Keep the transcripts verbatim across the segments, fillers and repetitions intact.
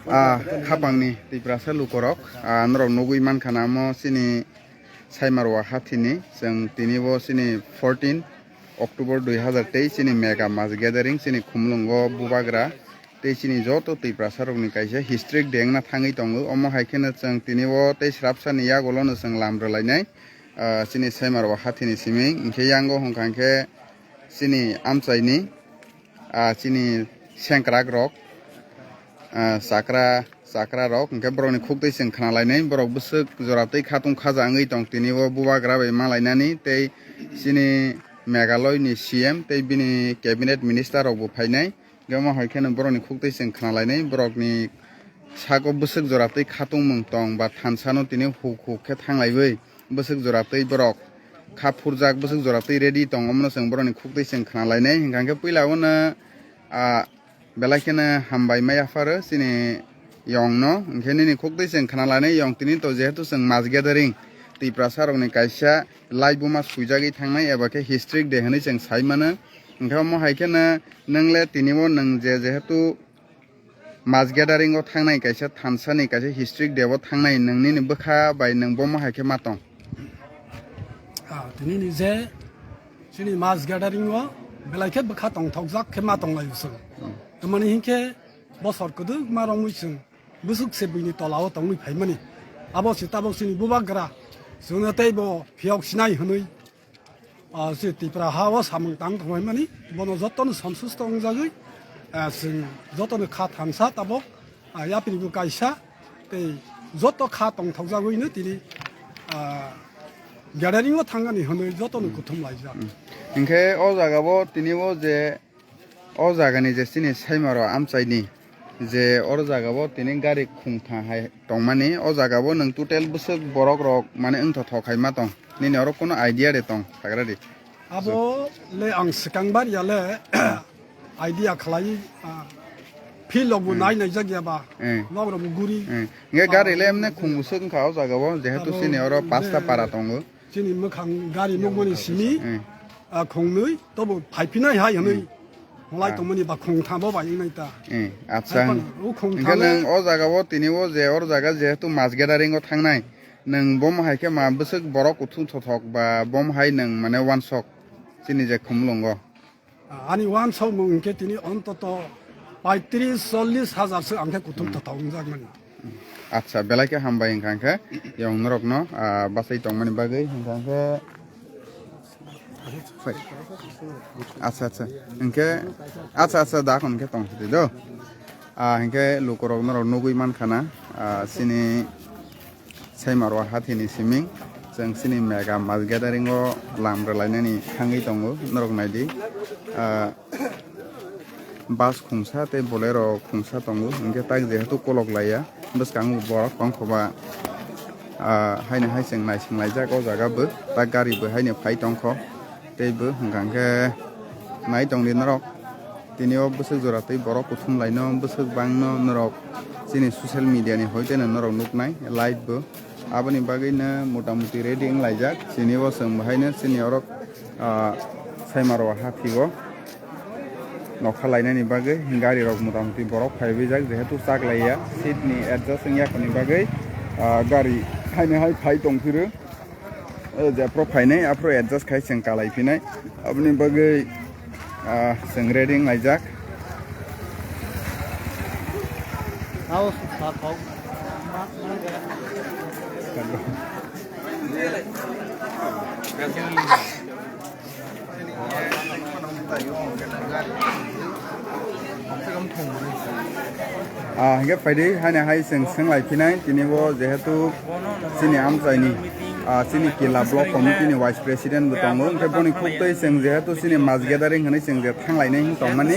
Ah, hapangni Tiprasa lukorok, ah, norok nugwi mankha na omo chini Saimarwa hathini, chwng tini bo chini fourteen October dui hazar teis chini mega mass gathering chini Khumulwngo Bubagra tei chini joto Tiprasa rokni kaisa history day wngna thangwi tongo. Omo hai kheno chwng tini bo tei srapsa ni yagulo no chwng lam rwlainai, ah, chini Saimarwa hathini simi. Hinkhe yango hwnkha hinkhe chini amchaini, ah, chini sengkrak rok, ah, chakra, chakra rok, hinkhe borokni khuk twi chwng khna lainai, borok bwswk jora twi khatung khaja wngwi tong tini o Bubagra bai ma lainani, tei chini Meghalaya ni C M tei bini cabinet minister rok bo phainai, hinkhe omo hai kheno borokni khuk twi chwng khna lainai, borokni sako bwswk jora twi khatungmung tong ba thansa no tini huk huk khe thang laiwi, bwswk jora twi borok kha phurjak, bwswk jora twi ready tong, omono chwng borokni khuk twi chwng khna lainai. Hinkha khe puila o no, ah, belai kheno hambai ma yapharo chini yong no, hinkhe nini khuk twi chwng khna lainai. Yong tini to jehetu chwng mass gathering, Tiprasa rokni kaisa laibuma swijagwi thangnai eba khe history day hwnwi chwng sai mano. Hinkhe omo hai kheno nwng le tini o nwng je jehetu mass gathering o thangnai, kaisa thansa ni kaisa history day o thangnai, nwng nini bwkha bai nwng bomo hai khe ma tong? Ah, tini ni je chini mass gathering o belai khe bwkha tongthokjak khe ma tong lai chwng. Tamani hinkhe bosor kwdwkma romwi chwng bwswk se buini tola o tongwi phaimani. Abo se tabok chini Bubagra chwngno tei bo phiyok sinai hwnwi, ah, se Tipra ha o samung tang thangmani, bono jotono samsusto wngjagwi, ah, chwng jotono kha thansa tabok, ah, yapri bo kaisa, tei joto kha tongthokjagwino tini, ah, gathering o thangani hwnwi jotono kuthum laijak. Hinkhe o jaga bo tini o je O jagani je chini Saimarwa amchaini je oro jagabo tini gari khungtha hai tongmani, o jagabo nwng total bwswk borok rok mane wngthothok hai ma tong? Nini oro kono idea de tong sagra di? Abo le ang swkang bar ya le idea khlai, ah, field rok bo nai naijak ya ba, eh, nok rok bo guri. Eh. Nge gari le emne khung bwswk wngkha o jagabo, jehetu chini oro pasta para tongo. Chini mwkhang gari nukmani simi, eh, ah, khongnwi, tobo phaiphinai hai hwnwi, hmm, hwnlai, ah, tongmani ba khongthabo bai wngnai ta. Eh, acha. Hai phano, o khongthang. Hwnkhe le nwng o jaga o tini o je or jaga jehetu mass gathering o thangnai, nwng bomo hai khe ma bwswk borok kuthum thothok ba bomo hai nwng mane wansok chini je Khumulwngo? Ani wansokmung hwnkhe tini ontoto paitris chollis hajar se ang khe kuthum thothok wngjakmani. Acha, belai khe hambai wngkha, hwnkhe yang norokno, ah, bachai tongmani bagwi, hwnkha khe, acha, acha, hwnkhe, acha, acha, da, hwnkhe tong sidi do. Ah, hwnkhe lukurok norok nugwi mankha na, ah, chini Saimarwa hathini siming, chwng chini mega mass gathering o lam rwlainani thangwi tongo, norok naidi. Ah, bus khungsa tei Bolero khungsa tongo, hwnkhe tak jehetu kolok laiya, bwskango borok tongkhoba, ah, haino hai chwng naising laijak o jaga bo, tak gari bo haino phai tongkho. Tei bo hwnkha khe nai tongdi norok. Tini o bwswk jora tei borok kuthum laino, bwswk bangno norok chini social media ni hoi teno norok nuknai live bo. Aboni bagwi no mota moti ready wng laijak. Chini bo chwng bahaino chini oro, ah, Saimarwa hathi o nokha lainani bagwi gari rok mota moti borok phaibaijak, jehetu chak laiya, seat ni adjust wngya khoni bagwi, ah, gari haino hai phai tongphiro. O je aphro phainai, aphro adjust khai chwng kalai phinai. Aboni bagwi, ah, chwng ready wng laijak. Ah, hingke phaidi, haino hai chwng swng lai phinai, tini bo jehetu chini amchaini, ah, chini Kila Block Committee ni Vice President bo tongo, hingke boni khuktwi chwng jehetu chini mass gathering hinwi chwng je thang lainai wng tongmani,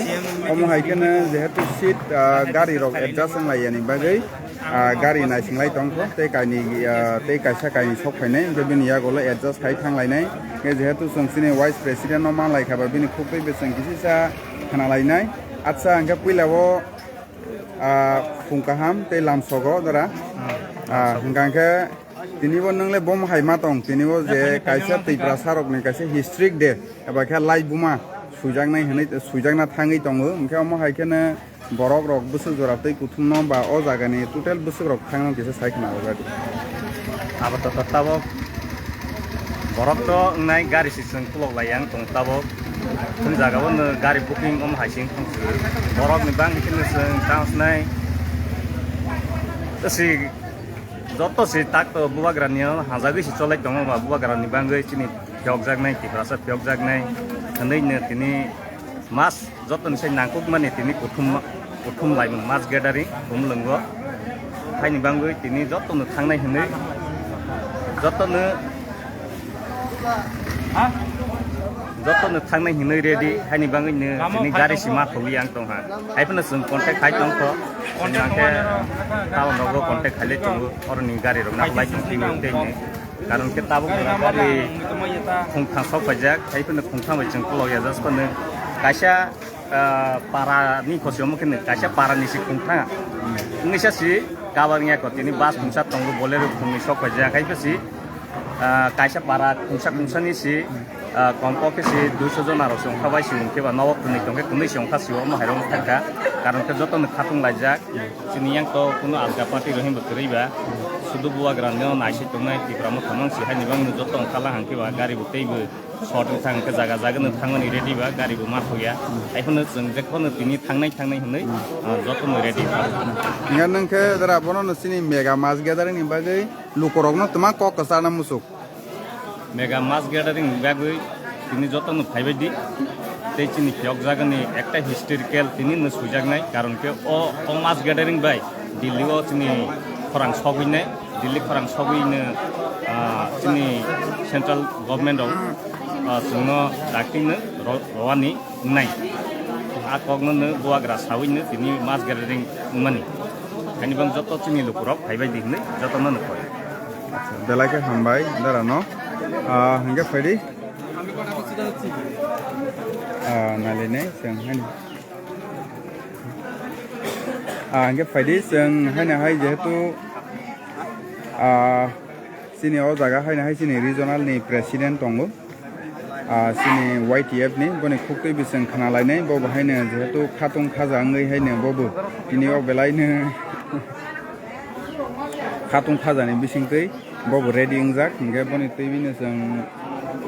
omo hai kheno jehetu seat, ah, gari rok adjust wng lai yani bagwi, ah, gari naising lai tongkho, tei kaini, ah, tei kaisa kaini sok phainai, hingke bini yago le adjust khai thang lainai, hingke jehetu chwng chini Vice President no man lai kha ba, bini khuktwi bo chwng kisisa khna lainai. Acha, hingke puila o, ah, phung kaham tei lamsogo jora. Ah, hingka hingke tini bo nwng le bomo hai ma tong, tini bo je kaisa Tiprasa rok ni kaisa historic day, eba khe lai buma suijaknai hinwi, suijakna thangwi tongo, hingke omo hai kheno Borok rok bwswk jora twi kuthumno ba o jagani total bwswk rok thangno kisa sai khna rwgadi. Abo to tabok borok to wngnai gari si chwng kulok lai yang tong tabok. Thum jaga bo no gari booking om hai sing thang si. Borok ni bang khe no chwng tang snai. Si joto si tak to bubagra ni hajagwi si cholai tongo ba bubagra ni bangwi chini phiyokjaknai, Tiprasa phiyokjaknai hwnwi no tini mas joto ni sai nangkukmani tini kuthum, kuthum laimung mass gathering Khumlwngo. Haini bangwi tini joto no thangnai hwnwi joto no, ha? Joto no thangnai hwnwi ready, haini bangwi no tini gari si ma thogwi ang tongha. Hai phano chwng contact khai tongkho. Chwng hwnkhe town rogo contact khailai tongo, oroni gari rok nakolai tong tini tei ni. Karon khe tabuk gari khungthang sok paijak, hai phano khungthang bai chwng kolok ya, just phano kaisa, ah, para ni khosi omo khe kaisa para ni si khungthang. Wngwi sa si kabang ya ko tini bus khungsa tongo, Bolero khungni sok paijak, hai phano si, ah, kaisa para khungsa khungsa ni si, ah, kom pokhe si duiso jona rok si ongkha bai si ongkhe ba nogo kwnwi tongkhe kwnwi si ongkha si omo hai rok thangkha. Karon khe joto no khatung laijak. Chini yang to kuno alga party rok hinba kwrwi ba, sudu bubagra no naisai tongnai Tipra Motha mang si haini bang no joto ongkha la hangke ba gari bo tei bo short wng thang khe jaga jaga no thangmani ready ba gari bo ma thok ya. Hai phano chwng je phano tini thangnai thangnai hwnwi, ah, joto no ready ba. Nga nang khe dara bono no chini mega mass gathering ni bagwi lukorokno twma kok kwchana musuk. Mega mass gathering ni bagwi tini joto no phaibai di. Tei chini phiyok jagani ekta historical tini no suijaknai, karon khe o, o mass gathering bai Delhi o chini khorang sogwi nai, Delhi khorang sogwi no, ah, chini central government rok, ah, chwngno dakti no ro-, rowani wngnai. A kokno no bubagra sawi no tini mass gathering wngmani. Ani bang joto chini lukurok phaibai di hwnwi jotono no koi. Belai khe hambai dara no. Ah, hingke phaidi. Ah, nalini chwng haino. Ah, hingke phaidi chwng haino hai jehetu, ah, chini o jaga haino hai chini regional ni president tongo. Ah, chini Y T F ni boni khuktwi bising khna lainai, bo bo haino jehetu khatung khaja wngwi haino bo bo tini o belai no khatung khaja ni bisingtwi bo bo ready wngjak, hingke boni twi bini chwng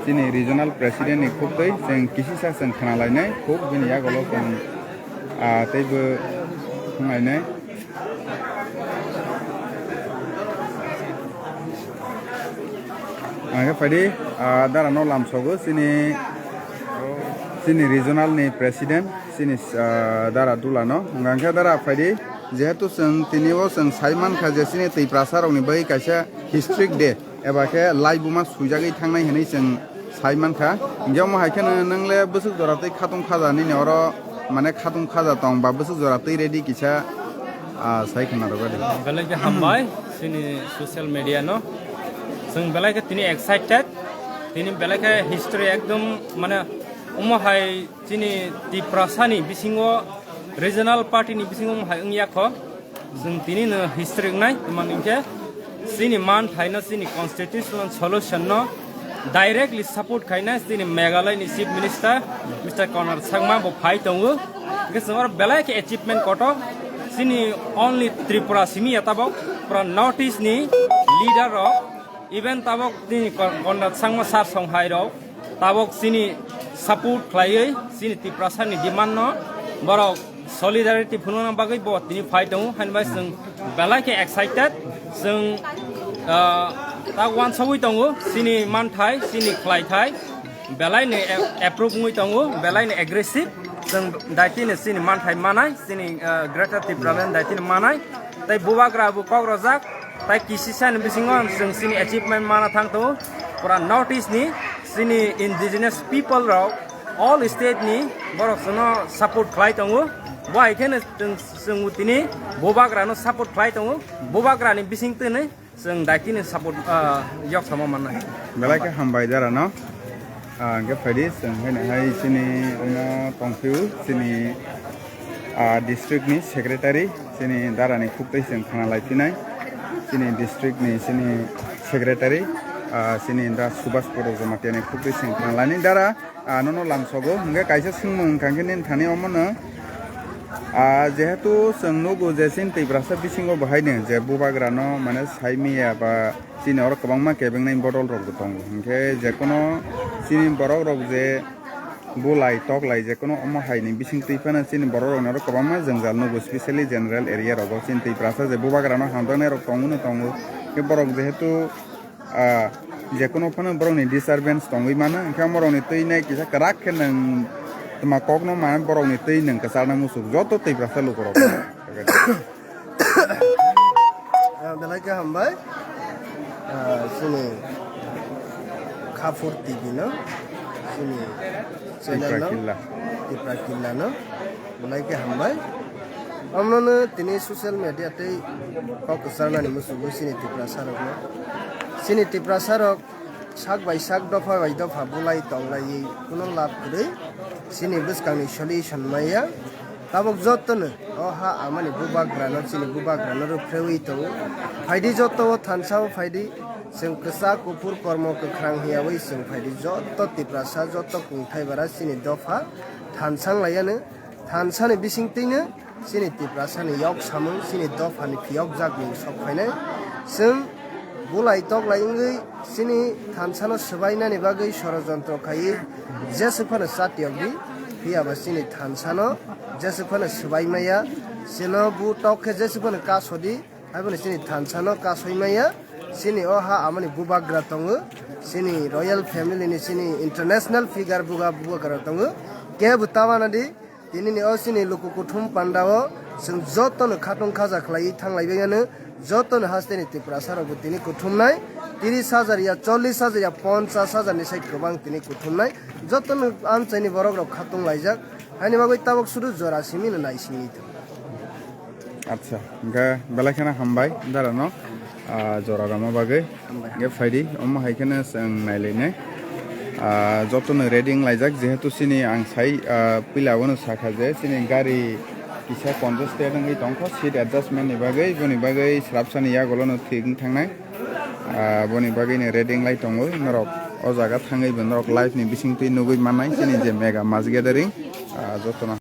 chini regional president ni khuktwi chwng kisisa chwng khna lainai, khuk bini yagulo chwng, ah, teibo wng lainai. Hingke phaidi, ah, dara no lamsogo chini, chini regional ni president, chini, ah, dara Dula no. Hingke dara phaidi, jehetu chwng tini o chwng sai mankha je chini Tiprasa rok ni bagwi kaisa historic day, eba khe laibuma suijagwi thangnai hinwi chwng sai mankha. Hingke omo hai kheno nwng le bwswk jora twi khatung khaja nini oro, mane khatung khaja tong ba bwswk jora twi ready kisa, ah, sai khna rwgadi. Belai khe hambai chini social media no. Chwng belai khe tini excited. Tini belai khe history ekdom mane omo hai chini Tiprasa ni bisingo regional party ni bisingo omo hai wngya kho. Chwng tini no history wngnai, tamo hwnkhe chini manthaino, chini constitutional solution no directly support khaina chini Meghalaya ni Chief Minister Mister Conrad Sangma bo phai tongo. Hwnkhe chwng oro belai khe achievement kotor, chini only Tripura simi ya tabok, pura North East ni leader rok, even tabok chini Con-, Conrad Sangma sir songhai rok, tabok chini support khlaiwi chini Tiprasa ni demand no borok solidarity phunukna bagwi bo tini phai tongo, haini bai chwng belai khe excited, chwng, ah, ta uansugwi tongo chini manthai, chini khlaithai belai ni a-, approve wngwi tongo, belai ni aggressive, chwng daitino chini manthai manai, chini, ah, Greater Tipraland daitino manai, tei bubagra bo kok rojak, tei kisisa ni bisingo chwng chini achievement mana thang tongo. Pura North East ni chini indigenous people rok all state ni borok chwngno support khlai tongo. Bo hai kheno chwng, chwng tini bubagra no support khlai tongo. Bubagra ni bising tini chwng daitino support, ah, yok samo mannai. Belai khe hambai dara no. Ah, hingke phaidi chwng haino hai chini omo tongphio chini, ah, district ni secretary chini dara ni khuktwi chwng khna lai phinai chini district ni chini secretary, ah, chini da Subhash Poro Jamatia ni khuktwi chwng khna lainai dara, ah, nono lamsogo hingke kaisa swngmung wngkha khe nini thani omo no, Ah, jehetu chwng nugo je chini Tiprasa bisingo bo haino je bubagrano mane saimaya ba chini oro kwbangma kebengnai bodol rokbo tongo. Hinkhe jekono chini borok rok je bulai toklai jekono omo haini bising twi phano chini borok rokni oro kwbangma jwngjal nugo, specially general area rogo chini Tiprasa je bubagrano hamjaknai rok tongo no tongo. Hinkhe borok jehetu ah, jekono phano borokni disturbance tongwi mano, hinkhe borokni twi nai kisa kwrak khe nwng tma kokno mane borokni twi nwng kwcharna musuk joto Tiprasa lukurok. Ah, belai khe hambai. Ah, chini Khapur T V no, chini channel Tipra no, Killa. Tipra Killa no. Belai khe hambai. Amnono tini social media tei kok kwcharnani muchungo chini Tiprasa rokno. Chini Tiprasa rok sak bai sak, dopha bai dopha bulai tonglaiwi kuno lab kwrwi chini bwskangni solution maya. Tabuk jotono o ha amani bubagrano, chini bubagrano rwphrewi tongo. Phaidi joto o thansa o phaidi, chwng kwchak kuphur kormo kwkhrang hiyawi chwng phaidi joto Tiprasa, joto kungthai bara chini dopha thansang laiyano. Thansani bisingtwino chini Tiprasani yok samung, chini dophani phiyokjakmung sok phainai. Chwng bulai toklai wngwi chini thansano swbainani bagwi sorojontro khaiwi jeswk phano chatiyokdi, phiyaba chini thansano jeswk phano swbaimaya. Chwngno bu tok khe jeswk phano kasodi, haiphano chini thansano kasoimaya. Chini o ha amoni bubagra tongo, chini royal family ni, chini international figure buga bubagra tongo. Kebo tabanadi, tinini o chini luku kuthum pandao chwng jotono khatung khaja khlaiwi thanglaibaiyano, jotono hasteni Tiprasa rokbo tini kuthumnai, tris hajar ya, chollis hajar ya, ponchas hajar ni sai kwbang tini kuthumnai, jotono amchaini borok rok khatung laijak, haini bagwi tabuk sudu jora simino naisingwi tongo. Acha, hingkhe belai kheno hambai darano, ah, jora rwma bagwi. Hambai. Hingkhe phaidi, omo hai kheno chwng nailainai. Ah, jotono ready wnglaijak, jehetu chini ang sai, ah, puila abono sakha je chini gari kisa congested wngwi tongkha, seat adjustment ni bagwi, boni bagwi swrapsani yagulono thik wng thangnai. Ah, boni bagwino ready wnglai tongo norok, o jaga thangwi bo norok live ni bisingtwi nugwi mannai chini je mega mass gathering, ah, jotono.